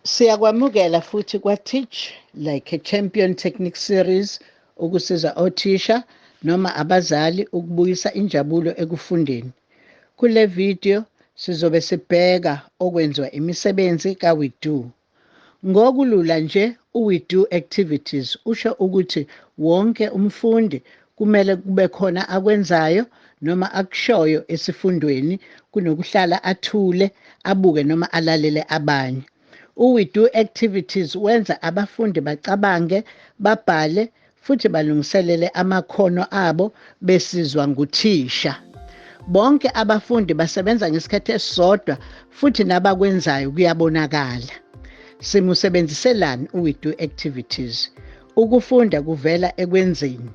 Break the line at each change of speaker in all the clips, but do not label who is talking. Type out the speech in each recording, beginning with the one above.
Siyakwamukela futhi kwa-Teach Like a Champion Technique Series ukusiza othisha noma abazali ukubuyisa injabulo ekufundeni. Kule video sizobe sibheka okwenziwa imisebenzi ka-We Do. Ngokulula nje u-We Do activities usho ukuthi wonke umfundi kumele kube khona akwenzayo noma akushoyo esifundweni kunokuhlala athule abuke noma alalele abanye. U-We Do activities wenza abafundi bacabange, babhale futhi balungiselele amakhono abo besizwa nguthisha. Bonke abafundi basebenza ngesikhathi esisodwa futhi nabakwenzayo kuyabonakala. Simusebenziselani u-We Do activities? Ukufunda kuvela ekwenzeni.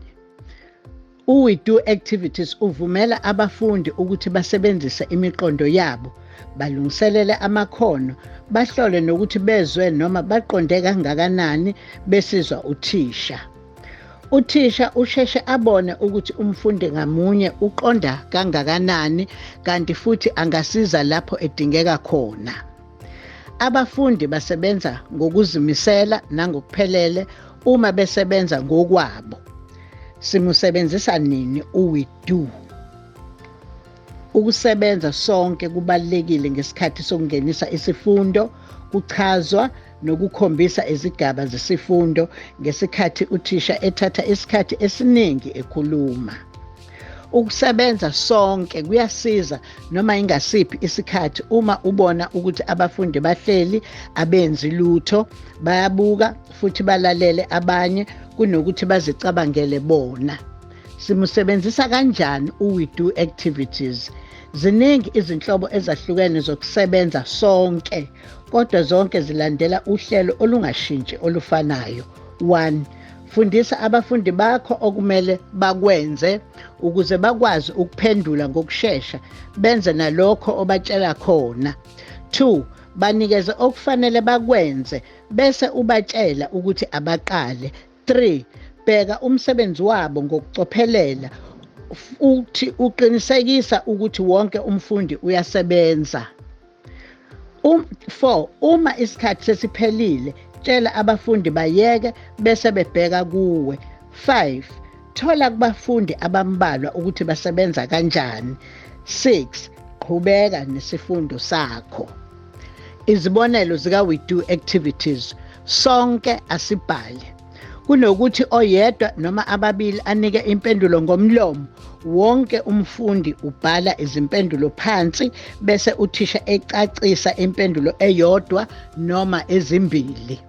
U-We Do activities uvumela abafundi ukuthi basebenzise imiqondo yabo, balungiselele amakhono, bahlole nokuthi bezwe noma baqonde kangakanani besizwa uthisha. Uthisha usheshe abone ukuthi umfundi ngamunye uqonda kangakanani kanti futhi angasiza lapho edingeka khona. Abafundi basebenza ngokuzimisela nangokuphelele uma besebenza ngokwabo. Simusebenzisa nini u-We Do? Ukusebenza sonke kubalulekile ngesikhathi sokungenisa isifundo, kuchazwa nokukhombisa izigaba zesifundo ngesikhathi uthisha ethatha isikhathi esiningi ekhuluma. Ukusebenza sonke kuyasiza noma ingasiphi isikhathi uma ubona ukuthi abafundi bahleli abenzi lutho, bayabuka futhi balalele abanye kunokuthi bazicabangele bona. Simusebenzisa kanjani u-We Do activities? Ziningi izinhlobo ezahlukene zokusebenza sonke, kodwa zonke zilandela uhlelo olungashintshi olufanayo. 1. Fundisa abafundi bakho okumele bakwenze ukuze bakwazi ukuphendula ngokushesha benze nalokho obatshela khona. 2. Banikeze okufanele bakwenze bese ubatshela ukuthi abaqale. 3. Bheka umsebenzi wabo ngokucophelela futhi uqinisekisa ukuthi wonke umfundi uyasebenza. 4. Uma isikhathi sesiphelile, tshela abafundi bayeke bese bebheka kuwe. 5. Thola kubafundi abambalwa ukuthi basebenza kanjani. 6. Qhubeka nesifundo sakho. Izibonelo zika We Do activities. Sonke asibhale. Kunokuthi oyedwa noma ababili anike impendulo ngomlomo, wonke umfundi ubhala izimpendulo phansi bese uthisha ecacisa impendulo eyodwa noma ezimbili.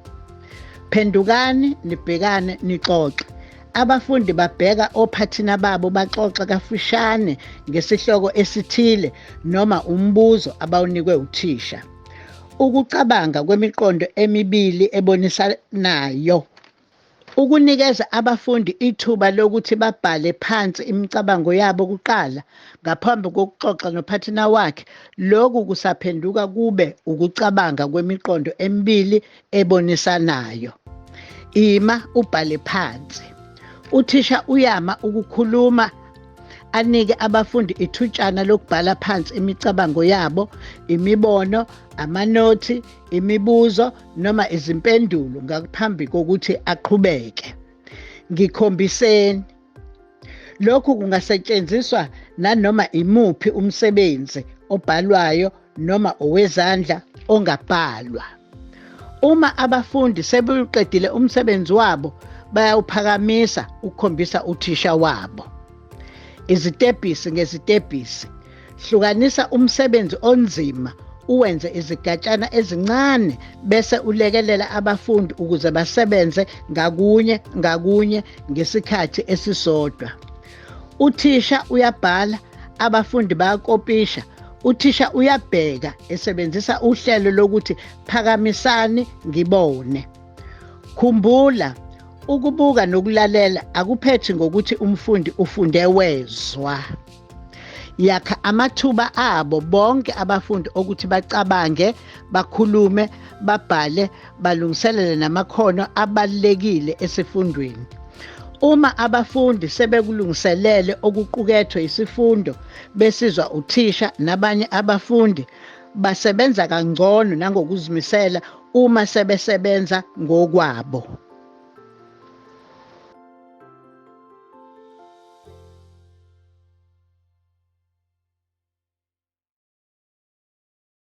Phendukani nibhekane nixoxe. Abafundi babheka ophathina babo baxoxa kafushane ngesihloko esithile noma umbuzo abawunikwe uthisha. Ukucabanga kwemiqondo emibili ebonisanayo. Ukunikeza abafundi ithuba lokuthi babhale phansi imicabango yabo kuqala ngaphambi kokuxoxa nophathina wakhe, lokhu kusaphenduka kube ukucabanga kwemiqondo emibili ebonisanayo. Ima ubhale phansi. Uthisha uyama ukukhuluma anike abafundi ithutshana lokubhala phansi imicabango yabo, imibono, amanothi, imibuzo noma izimpendulo ngaphambi kokuthi aqhubeke. Ngikhombiseni. Lokhu kungasetshenziswa nanoma imuphi umsebenzi obhalwayo noma owezandla ongabhalwa. Uma abafundi sebewuqedile umsebenzi wabo, bayawuphakamisa ukukhombisa uthisha wabo. Izitebhisi ngezitebhisi. Hlukanisa umsebenzi onzima uwenze izigatshana ezincane bese ulekelela abafundi ukuze basebenze ngakunye ngakunye ngesikhathi esisodwa. Uthisha uyabhala, abafundi bayakopisha, uthisha uyabheka esebenzisa uhlelo lokuthi phakamisani ngibone. Khumbula, ukubuka nokulalela akuphethi ngokuthi umfundi ufunde wezwa. Yakha amathuba abo bonke abafundi okuthi bacabange, bakhulume, babhale, balungiselele namakhono abalulekile esifundweni. Uma abafundi sebekulungiselele okuqukethwe isifundo besizwa uthisha nabanye abafundi, basebenza kangcono nangokuzimisela uma sebesebenza ngokwabo.